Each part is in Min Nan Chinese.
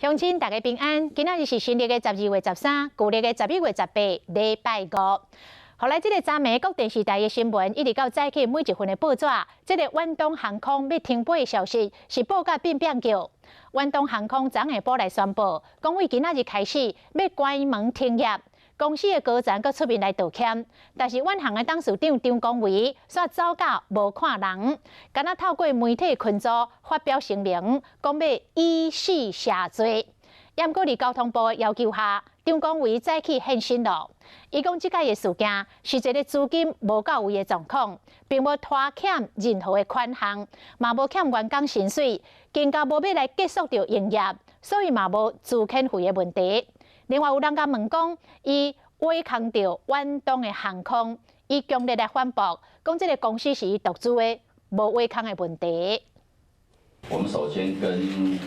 鄉親大家平安，今仔日是新曆的12月13，舊曆的11月18，禮拜五。予來這个昨暝各電視台的新聞，一直到早起每一份的報紙，這个遠東航空欲停飛的消息是報甲變變叫。遠東航空昨下晡來宣布，講為今仔日開始欲關門停業。公司的高層閣出面來道歉，但是遠航的董事長張國維煞走甲無看人，敢若透過媒體群組發表聲明，講欲以死謝罪。毋過佇交通部的要求下，張國維早起現身囉。伊講這擺的事件是一个資金無到位的狀況，並無拖欠任何的款項，嘛無欠員工薪水，更加無欲來結束著營業，所以嘛無資遣費的問題。另外有人共問講，伊倚空著遠東的航空，伊強烈來反駁，講這个公司是伊獨資的，無倚空的問題。我們首先跟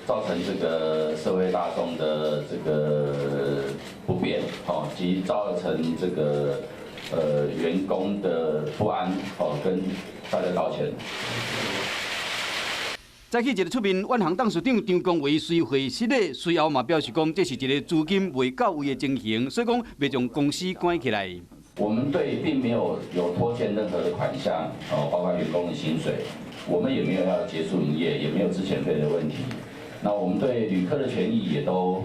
造成這個社會大眾的這個不便，哦，及造成這個員工的不安，哦，跟大家道歉。早起一个出面，遠航董事長張國維隨會失禮，隨後嘛表示講，這是一个資金未到位的情形，所以講欲將公司關起來。我們對並沒有有拖欠任何的款項，哦，包括員工的薪水，我們也沒有要結束營業，也沒有資遣費的問題。那我們對旅客的權益也都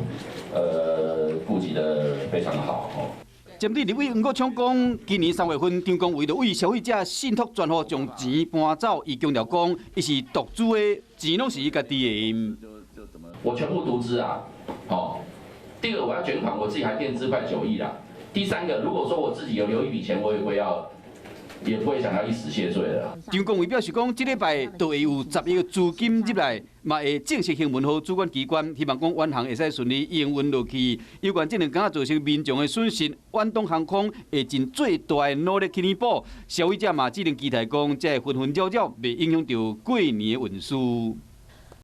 顧及得非常好。哦。針對立委黃國昌講，今年3月份張國維就為消費者信託專戶將錢搬走，伊強調講，伊是獨資的，錢攏是伊家己的。我全部獨資啊！哦，第二個我要捲款，我自己還墊資快9億啦。第三個，如果說我自己有留一筆錢，我也會要，也不會想要以死謝罪的。張國維表示講，這禮拜就會有10億資金入來，嘛會正式行文予主管機關，希望講遠航會使順利營運落去。有關這兩工造成民眾的損失，遠東航空會盡最大的努力去彌補。消費者嘛只能期待講，這紛紛擾擾袂影響著過年的運輸。